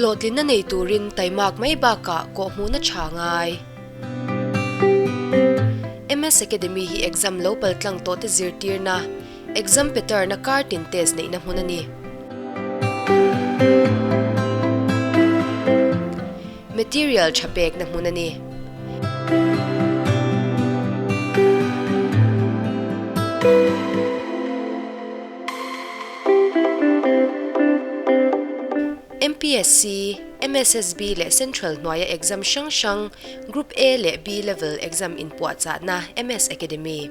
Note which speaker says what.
Speaker 1: Hlawhtlinna nei turin taimak mai bakah kawhhmuhna tha ngai. MS Academy hi exam lo paltlang tawh te zirtirna, exam pattern-a kar tin test neihna hmun a ni. Material tha pekna hmun a ni. MPSC, MSSB leh Central hnuaia exam hrang hrang, Group A leh B level exam inpuahchahna MS Academy.